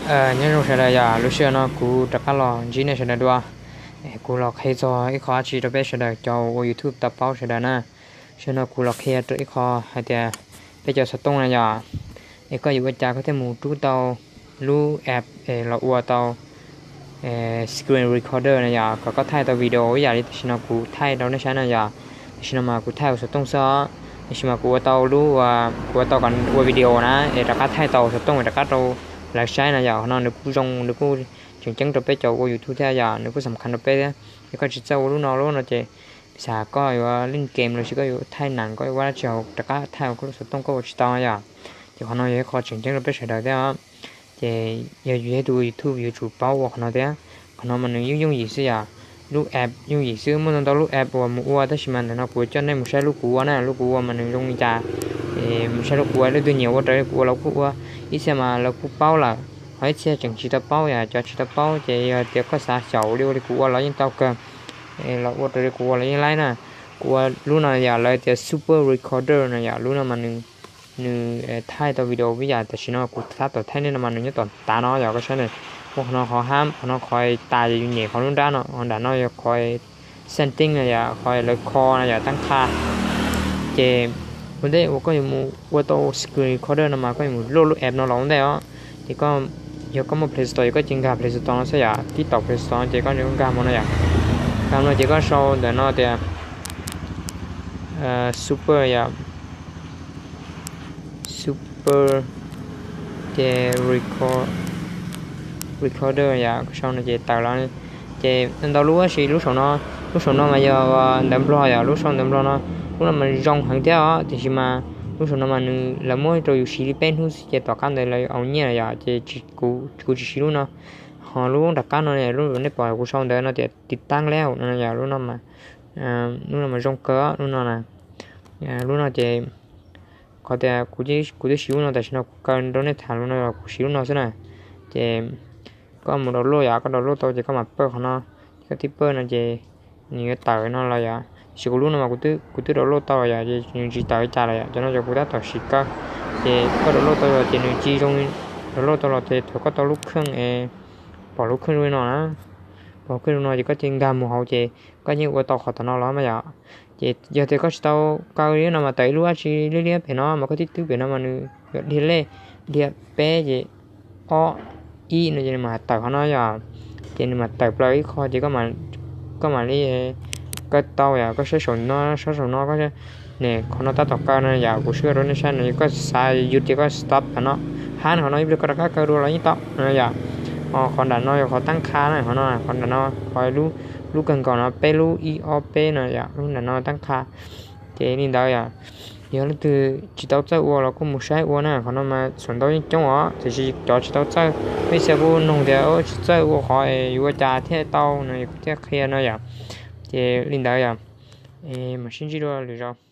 Nyob zoo sawv daws yom, lub sij hawm no kuv rov qab los ntsib nej sawv daws dua. Kuv los qhia txog ib qho dab tsi rau peb sawv daws cov ua YouTube tau paub sawv daws na. Sij hawm no kuv los qhia ib qho hais tias peb cov xov tooj na yom, es koj yuav ua cas koj thiaj mus rub tau lub app es los ua tau screen recorder na yom, kom koj thaij tau video ib yam li tam sim no kuv thaij rau nej saib na yom. Tam sim no mas kuv thaij hauv xov tooj xwb os, tab sis mas kuv ua tau lub, kuv ua tau kom ua video na, es rov qab thaij tau hauv xov tooj rov qab rau lawv saib na yom. Qhov no nws kuj zoo, nws kuj tseem ceeb rau peb cov ua YouTube thiab yom, nws kuj xam khas rau peb thiab. Yog koj tsis txawj ua lub no lub no ces piv xam koj yuav lis game los sis koj yuav thaij nees, koj yuav ua dab tsi hauv rov qab thaij hauv koj lub xov tooj koj ua tsis tau na yom. Ces qhov no yog ib qho tseem ceeb rau peb sawv daws thiab os. Ces yog yus yog tus ua YouTube yuav tsum paub ua qhov no thiab. Qhov no mas nws yeej yooj yim xwb yom, lub app yooj yim xwb, muaj ntau ntau lub app uas mus ua, tab sis mas ntawm no kuv coj nej mus saib lub kuv ua na, lub kuv ua mas nws zoo li cas. Mus saib lub kuv ua, leej twg nyiam ua raws li kuv ua lawv kuj ua, ib txhia mas lawv kuj paub lawm, ho ib txhia tseem tsis tau paub yom. Cov tsis tau paub ces yog tias koj xav xyaum li ua li kuv ua los yeej tau kawg, los ua raws li kuv ua los yeej laib na. Kuv ua lub no yom, lawv tias super recorder no yom, lub no mas nws thaij tau video ib yam tam sim no kuv tab tom thaij nej no mas nws nyob tom tav no yom, koj saib na. Muaj qhov no qhov hab, qhov no qhov tas ces yus nyem qhov lub nrab no, ho nram no yog qhov setting na yom, qhov lawv kho na yom, tab qha. Ces ua ntej uas koj yuav mus ua tau screen recorder no mas koj yuav mus load lub app no los ua ntej os. Ces koj, yog koj muaj Play Store ces koj cia nkag Play Store no xwb yom, tib taum Play Store no ces koj nkag mus no yom. Nkag no ces koj sau ntawm no tias super yom, super ces record, recorder yom, koj sau no ces tawm los. Ces ntau lub tab sis lub saum no, lub saum no mas yog ntawv Nplog yom, lub saum ntawv Nplog no, lub no mas zoo heev thiab os, tiam sis mas lub saum no mas nws, lawv muab rau yus siv li peb hnub xwb ces tom qab ntawd lawv au nyiaj lawm yom, ces kuv tsis siv lub no. Ho lub nram qab no, lub nej pom kuv sau ntawv no tias tiv tab leb no yom, lub no mas, lub no mas zoo kawg lub no na. Lub no ces qhov tias kuv twb siv lub no, tam sim no kuv kaw rau nej tham lus no los kuv siv lub no xwb na. Ces koj mus download yom, koj download tau ces koj mam pawj qhov no, ces koj tib pawj no ces nws yuav tawm no los yom. Tiam sis kuv lub no mas kuv twb download tau yom, ces nws tsis tawm li cas lawm yom, cov no ces kuv tab tom siv kaw. Ces koj download tau los ces nws tsis zoo, download tau los ces thaum koj tau lub kheej es pom lub kheej zoo li no na, pom lub kheej zoo no ces koj cia nkag mus hauv ces koj yeej ua tau qhov tom no los mas yom. Ces yog tias koj tsis tau kaw li no mas tawm ib lub dab tsi liab liab pem no mas koj tib twb pem no mas nws yuav dhia lej, dhia peb ces ob ib no ces nws mam tawm qhov no yom. Ces nws mam tawm plaws ib qho ces koj mam li kaw tau yom. Koj saib saum no, saib saum no, koj ne, qhov no tab tom kaw no yom, kuv swb rau nej saib no, koj xav yus ces koj stop qhov no, hab qhov no ib pliag koj rov qab kaw dua los yeej tau no yom. Ho qhov nram no yog qhov tab qha na, qhov no, qhov nram no, qhov lub kawg nkaus no peb lub ib ob peb no yom, lub nram no tab qha. Ces li ntawd yom, yog leej twg tsis tau txawj ua los kuj mus saib ua na, qhov no mas xaum ntau yeej coob os, tiam sis cov tsis tau txawj, peb xav kuj nug tias tsis txawj ua qhov es yuav ua cas thiaj tau no, kuv thiaj qhia no yom. Ces li ntawd yom, mam sib ntsib dua lwm zaus.